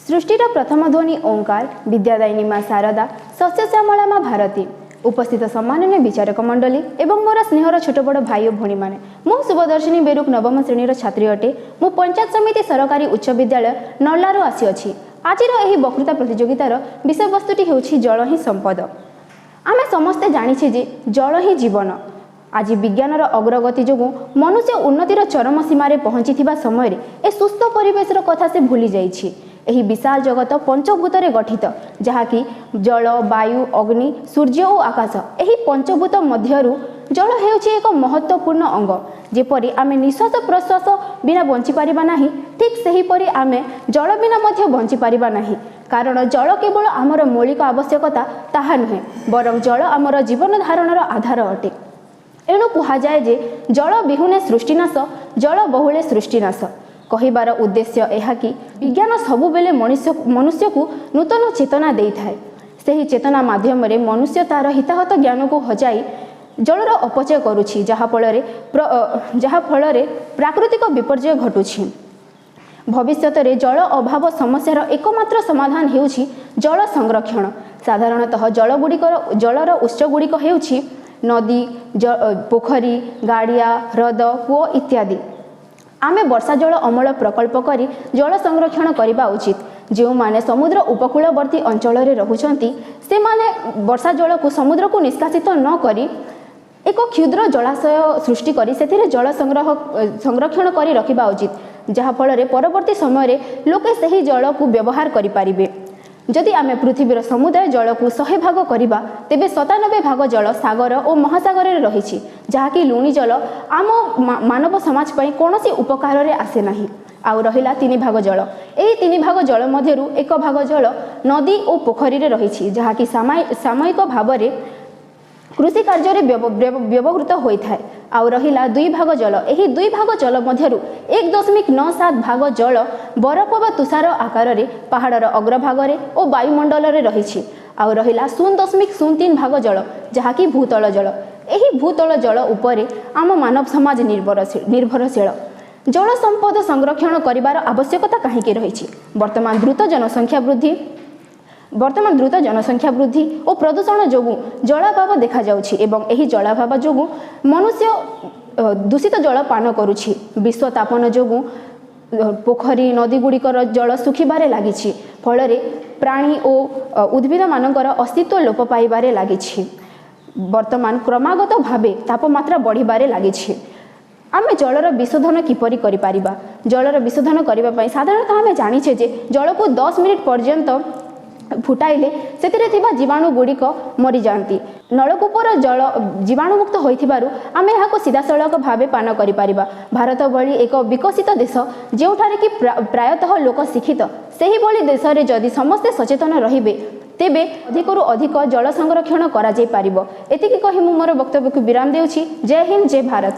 ସୃଷ୍ଟିର ପ୍ରଥମ ଧ୍ୱନି ଓଙ୍କାର, ବିଦ୍ୟାଦାୟିନୀ ମା ଶାରଦା, ଶସ୍ୟ ଶ୍ୟାମଳା ମା ଭାରତୀ। ଉପସ୍ଥିତ ସମ୍ମାନନୀୟ ବିଚାରକ ମଣ୍ଡଳୀ ଏବଂ ମୋର ସ୍ନେହର ଛୋଟ ବଡ଼ ଭାଇ ଓ ଭଉଣୀମାନେ, ମୁଁ ଶୁଭଦର୍ଶିନୀ ବେରୁକ, ନବମ ଶ୍ରେଣୀର ଛାତ୍ରୀ ଅଟେ। ମୁଁ ପଞ୍ଚାୟତ ସମିତି ସରକାରୀ ଉଚ୍ଚ ବିଦ୍ୟାଳୟ ନର୍ଲାରୁ ଆସିଅଛି। ଆଜିର ଏହି ବକ୍ତୃତା ପ୍ରତିଯୋଗିତାର ବିଷୟବସ୍ତୁଟି ହେଉଛି ଜଳ ହିଁ ସମ୍ପଦ। ଆମେ ସମସ୍ତେ ଜାଣିଛେ ଯେ ଜଳ ହିଁ ଜୀବନ। ଆଜି ବିଜ୍ଞାନର ଅଗ୍ରଗତି ଯୋଗୁଁ ମନୁଷ୍ୟ ଉନ୍ନତିର ଚରମ ସୀମାରେ ପହଞ୍ଚିଥିବା ସମୟରେ ଏ ସୁସ୍ଥ ପରିବେଶର କଥା ସେ ଭୁଲି ଯାଇଛି। ଏହି ବିଶାଳ ଜଗତ ପଞ୍ଚଭୂତରେ ଗଠିତ, ଯାହାକି ଜଳ, ବାୟୁ, ଅଗ୍ନି, ସୂର୍ଯ୍ୟ ଓ ଆକାଶ। ଏହି ପଞ୍ଚଭୂତ ମଧ୍ୟରୁ ଜଳ ହେଉଛି ଏକ ମହତ୍ତ୍ୱପୂର୍ଣ୍ଣ ଅଙ୍ଗ। ଯେପରି ଆମେ ନିଶ୍ୱାସ ପ୍ରଶ୍ୱାସ ବିନା ବଞ୍ଚିପାରିବା ନାହିଁ, ଠିକ୍ ସେହିପରି ଆମେ ଜଳ ବିନା ମଧ୍ୟ ବଞ୍ଚିପାରିବା ନାହିଁ। କାରଣ ଜଳ କେବଳ ଆମର ମୌଳିକ ଆବଶ୍ୟକତା ତାହା ନୁହେଁ, ବରଂ ଜଳ ଆମର ଜୀବନ ଧାରଣର ଆଧାର ଅଟେ। ଏଣୁ କୁହାଯାଏ ଯେ ଜଳ ବିହୁନେ ସୃଷ୍ଟିନାଶ, ଜଳ ବହୁଳେ ସୃଷ୍ଟିନାଶ। କହିବାର ଉଦ୍ଦେଶ୍ୟ ଏହା କି ବିଜ୍ଞାନ ସବୁବେଳେ ମଣିଷ ମନୁଷ୍ୟକୁ ନୂତନ ଚେତନା ଦେଇଥାଏ। ସେହି ଚେତନା ମାଧ୍ୟମରେ ମନୁଷ୍ୟ ତା'ର ହିତାହତ ଜ୍ଞାନକୁ ହଜାଇ ଜଳର ଅପଚୟ କରୁଛି, ଯାହାଫଳରେ ପ୍ରାକୃତିକ ବିପର୍ଯ୍ୟୟ ଘଟୁଛି। ଭବିଷ୍ୟତରେ ଜଳ ଅଭାବ ସମସ୍ୟାର ଏକମାତ୍ର ସମାଧାନ ହେଉଛି ଜଳ ସଂରକ୍ଷଣ। ସାଧାରଣତଃ ଜଳଗୁଡ଼ିକର ଜଳର ଉତ୍ସ ଗୁଡ଼ିକ ହେଉଛି ନଦୀ, ପୋଖରୀ, ଗାଡ଼ିଆ, ହ୍ରଦ, କୂଅ ଇତ୍ୟାଦି। ଆମେ ବର୍ଷା ଜଳ ଅମଳ ପ୍ରକଳ୍ପ କରି ଜଳ ସଂରକ୍ଷଣ କରିବା ଉଚିତ। ଯେଉଁମାନେ ସମୁଦ୍ର ଉପକୂଳବର୍ତ୍ତୀ ଅଞ୍ଚଳରେ ରହୁଛନ୍ତି, ସେମାନେ ବର୍ଷା ଜଳକୁ ସମୁଦ୍ରକୁ ନିଷ୍କାସିତ ନ କରି ଏକ କ୍ଷୁଦ୍ର ଜଳାଶୟ ସୃଷ୍ଟି କରି ସେଥିରେ ଜଳ ସଂଗ୍ରହ ସଂରକ୍ଷଣ କରି ରଖିବା ଉଚିତ, ଯାହାଫଳରେ ପରବର୍ତ୍ତୀ ସମୟରେ ଲୋକେ ସେହି ଜଳକୁ ବ୍ୟବହାର କରିପାରିବେ। ଯଦି ଆମେ ପୃଥିବୀର ସମୁଦାୟ ଜଳକୁ 100 ଭାଗ କରିବା, ତେବେ 97 ଭାଗ ଜଳ ସାଗର ଓ ମହାସାଗରରେ ରହିଛି, ଯାହାକି ଲୁଣି ଜଳ ଆମ ମାନବ ସମାଜ ପାଇଁ କୌଣସି ଉପକାରରେ ଆସେ ନାହିଁ। ଆଉ ରହିଲା 3 ଭାଗ ଜଳ। ଏହି 3 ଭାଗ ଜଳ ମଧ୍ୟରୁ 1 ଭାଗ ଜଳ ନଦୀ ଓ ପୋଖରୀରେ ରହିଛି, ଯାହାକି ସାମୟିକ ଭାବରେ କୃଷି କାର୍ଯ୍ୟରେ ବ୍ୟବହୃତ ହୋଇଥାଏ। ଆଉ ରହିଲା 2 ଭାଗ ଜଳ। ଏହି 2 ଭାଗ ଜଳ ମଧ୍ୟରୁ 1.97 ଭାଗ ଜଳ ବରଫ ବା ତୁଷାର ଆକାରରେ ପାହାଡ଼ର ଅଗ୍ରଭାଗରେ ଓ ବାୟୁମଣ୍ଡଳରେ ରହିଛି। ଆଉ ରହିଲା 0.03 ଭାଗ ଜଳ, ଯାହାକି ଭୂତଳ ଜଳ। ଏହି ଭୂତଳ ଜଳ ଉପରେ ଆମ ମାନବ ସମାଜ ନିର୍ଭରଶୀଳ। ଜଳ ସମ୍ପଦ ସଂରକ୍ଷଣ କରିବାର ଆବଶ୍ୟକତା କାହିଁକି ରହିଛି? ବର୍ତ୍ତମାନ ଦ୍ରୁତ ଜନସଂଖ୍ୟା ବୃଦ୍ଧି ଓ ପ୍ରଦୂଷଣ ଯୋଗୁଁ ଜଳାଭାବ ଦେଖାଯାଉଛି ଏବଂ ଏହି ଜଳାଭାବ ଯୋଗୁଁ ମନୁଷ୍ୟ ଦୂଷିତ ଜଳ ପାନ କରୁଛି। ବିଶ୍ୱ ତାପନ ଯୋଗୁଁ ପୋଖରୀ, ନଦୀ ଗୁଡ଼ିକର ଜଳ ଶୁଖିବାରେ ଲାଗିଛି। ଫଳରେ ପ୍ରାଣୀ ଓ ଉଦ୍ଭିଦମାନଙ୍କର ଅସ୍ତିତ୍ୱ ଲୋପ ପାଇବାରେ ଲାଗିଛି। ବର୍ତ୍ତମାନ କ୍ରମାଗତ ଭାବେ ତାପମାତ୍ରା ବଢ଼ିବାରେ ଲାଗିଛି। ଆମେ ଜଳର ବିଶୋଧନ କିପରି କରିପାରିବା? ଜଳର ବିଶୋଧନ କରିବା ପାଇଁ ସାଧାରଣତଃ ଆମେ ଜାଣିଛେ ଯେ ଜଳକୁ 10 ମିନିଟ୍ ପର୍ଯ୍ୟନ୍ତ ଫୁଟାଇଲେ ସେଥିରେ ଥିବା ଜୀବାଣୁ ଗୁଡ଼ିକ ମରିଯାଆନ୍ତି। ନଳକୂପର ଜଳ ଜୀବାଣୁମୁକ୍ତ ହୋଇଥିବାରୁ ଆମେ ଏହାକୁ ସିଧାସଳଖ ଭାବେ ପାନ କରିପାରିବା। ଭାରତ ଭଳି ଏକ ବିକଶିତ ଦେଶ, ଯେଉଁଠାରେ କି ପ୍ରାୟତଃ ଲୋକ ଶିକ୍ଷିତ, ସେହିଭଳି ଦେଶରେ ଯଦି ସମସ୍ତେ ସଚେତନ ରହିବେ, ତେବେ ଅଧିକରୁ ଅଧିକ ଜଳ ସଂରକ୍ଷଣ କରାଯାଇପାରିବ। ଏତିକି କହି ମୁଁ ମୋର ବକ୍ତବ୍ୟକୁ ବିରାମ ଦେଉଛି। ଜୟ ହିନ୍ଦ, ଜୟ ଭାରତ।